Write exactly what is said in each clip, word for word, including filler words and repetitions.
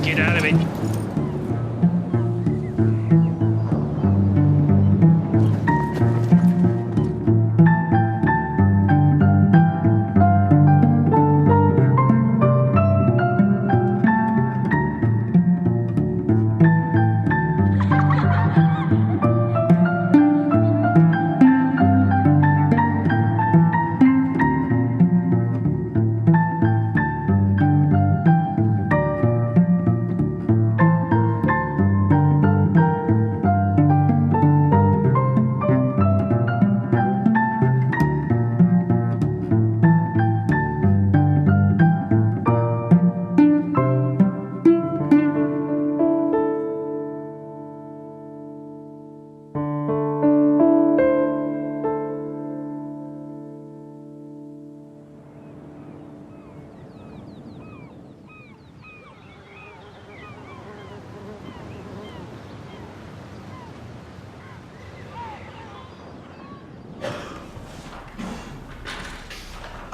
Get out of it.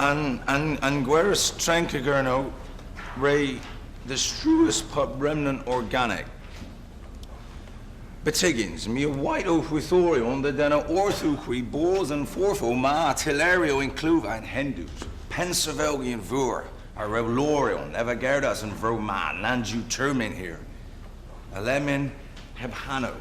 An, an, an gweres trenk a Gernow re dhistruas pub remnant organic. Byttegyns, my a wayt ow hwithoryon dhe denna orthowgh hwi bos an forfow ma tylleryow yn klova an hendut. Pennsevelian veur a wrewgh loryon ev a gerdas an vro ma nans yw termyn hir. A lemmyn heb hanow.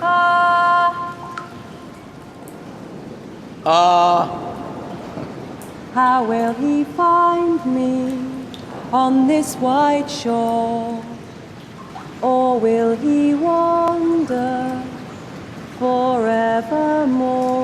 Ah. Ah. How will he find me on this white shore? Or will he wander forevermore?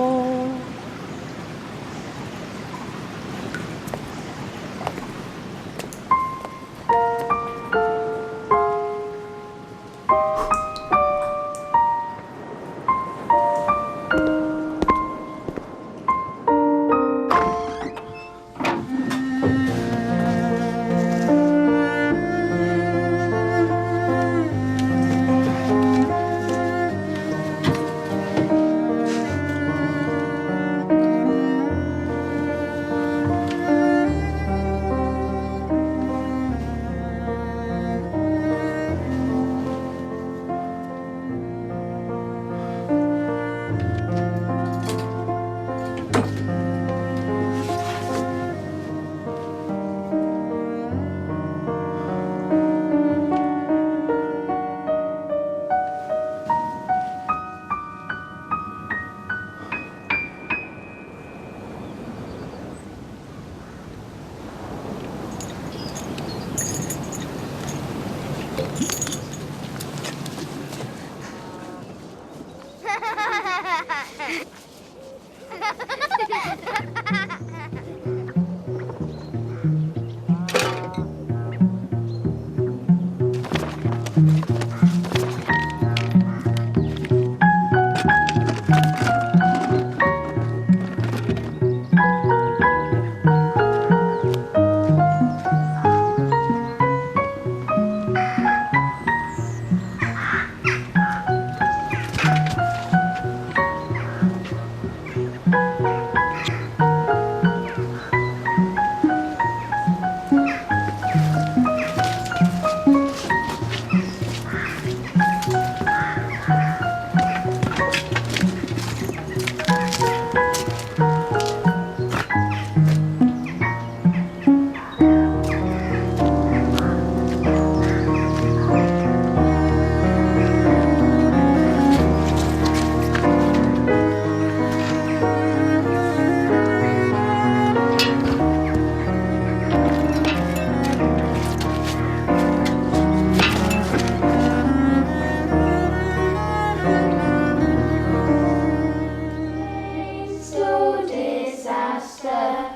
Total disaster.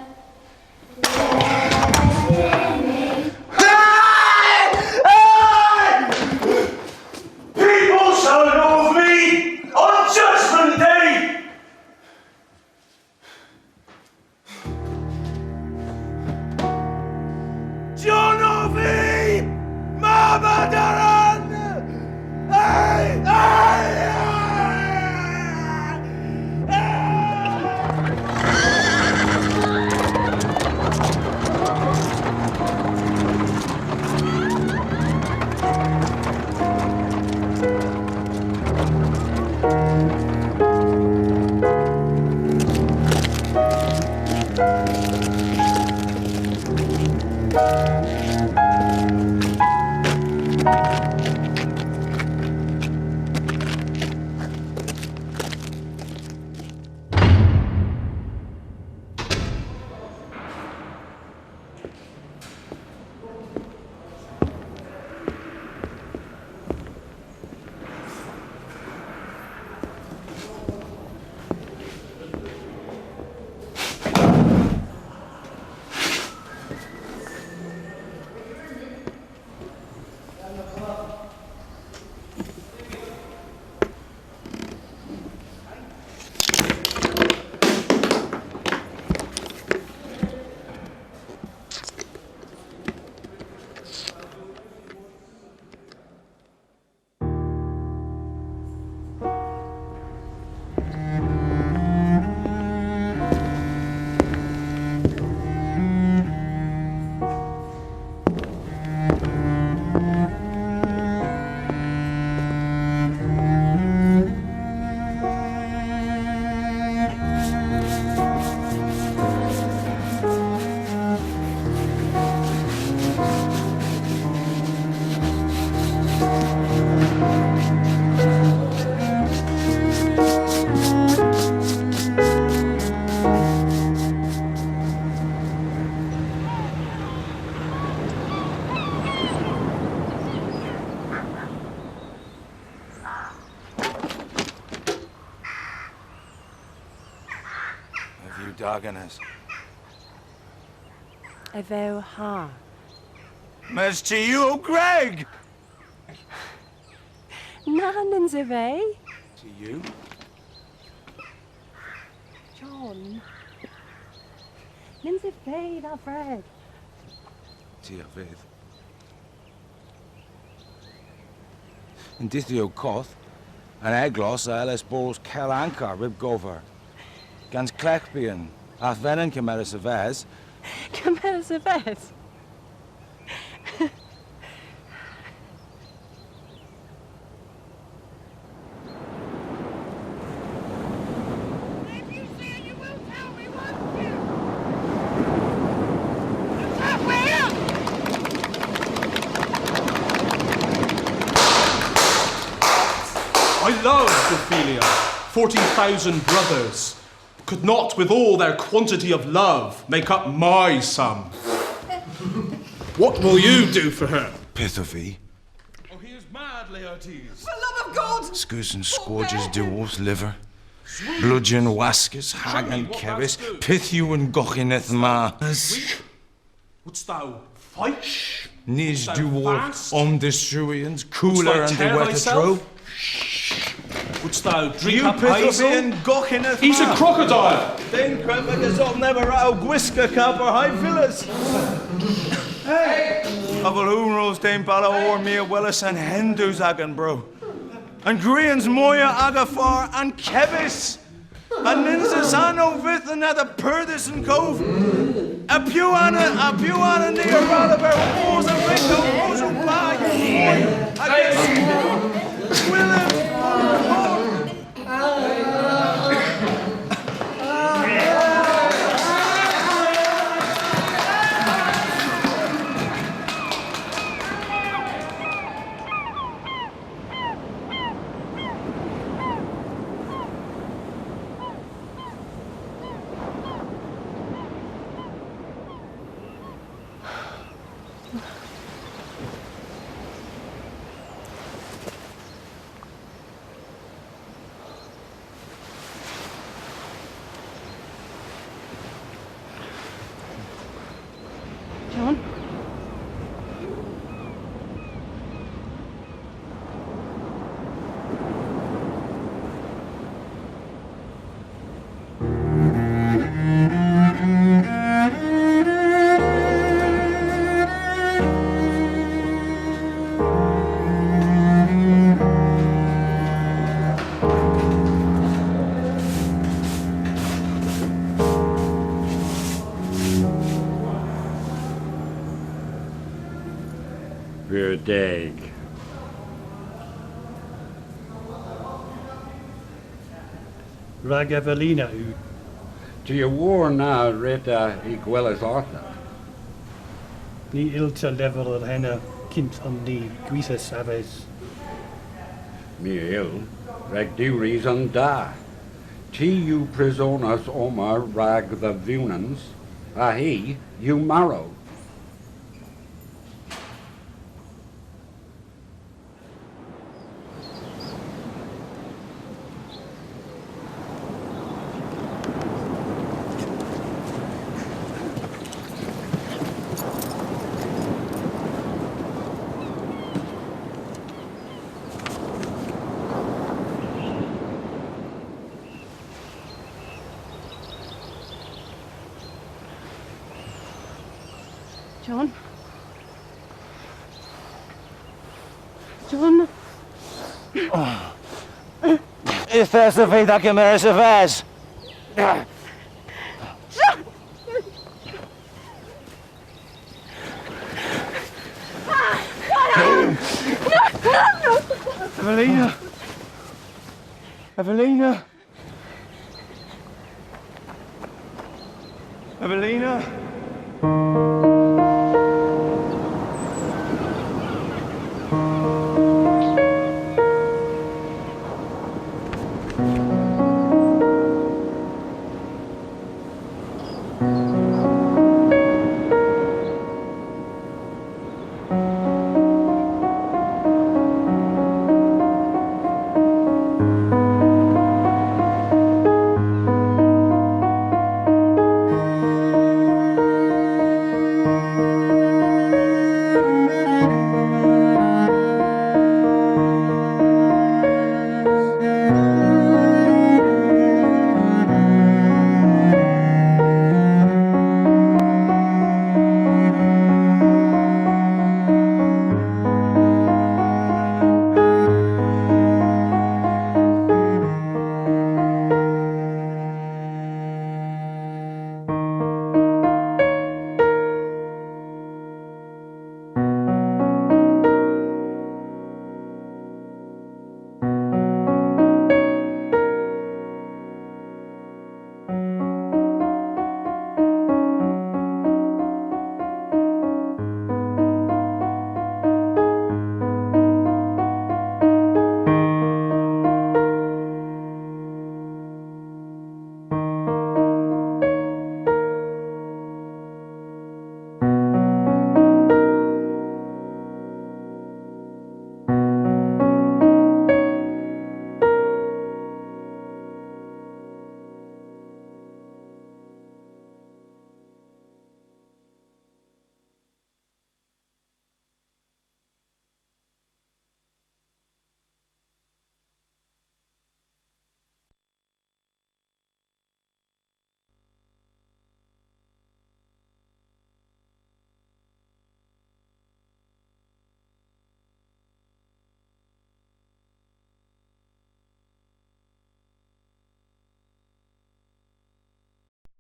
People shall know of me on Judgment Day. John Ovie! Mama Daran! Hey! Hey! Have you, Darganus? Ev yw ha. Mes to you, Greg! Na, nyns ev vy. To you? John. Nyns ev vy dha vreg. Ty a vydh. Y'n dydhyow koth, an eglos a yllas bos kalankar ryb gover. Gans klegh byghan, a'th venen kemerys a-ves. Kemerys a-ves? I love Ophelia. Forty thousand brothers could not, with all their quantity of love, make up my sum. What will you do for her? Pyth ov vy? Oh, he is mad, Laertes. For love of God! Skeus an skwodjys diworth lyver. Bleujen waskys hag ankevys, pyth yw an goghynneth ma? Would thou fight? Nyns yw war omdistruyans, kul an diwettha tro. Wouldst thou drink up hazel? Yw pyth yw an goghynneth ma? He's a crocodile! Dame Kretmak a never out gwiska kap or high villas. Hey! Avel unros Dame Bala or my a welas an hendus agan bro. An gwrians moyha aga far ankevys! Ha nyns eus anedha vyth anedha perdhys an kov. Ha piw ana, ha piw ana ni a wra leverel wars a ringo osu ba yw moy ages Gwilym. John? Pur deg. Rag Evelina yw. Ty a wor na wre'ta y gweles arta. Ny yll'ta leverel henna kyns omni, gwithys a-ves. My a yll, rag diw reason da. Ty yw prisonys omma rag dha vewnans, ha hi yw marow. John? John? Yth esov vy dha gemeres a-ves. Evelina! Evelina! Evelina!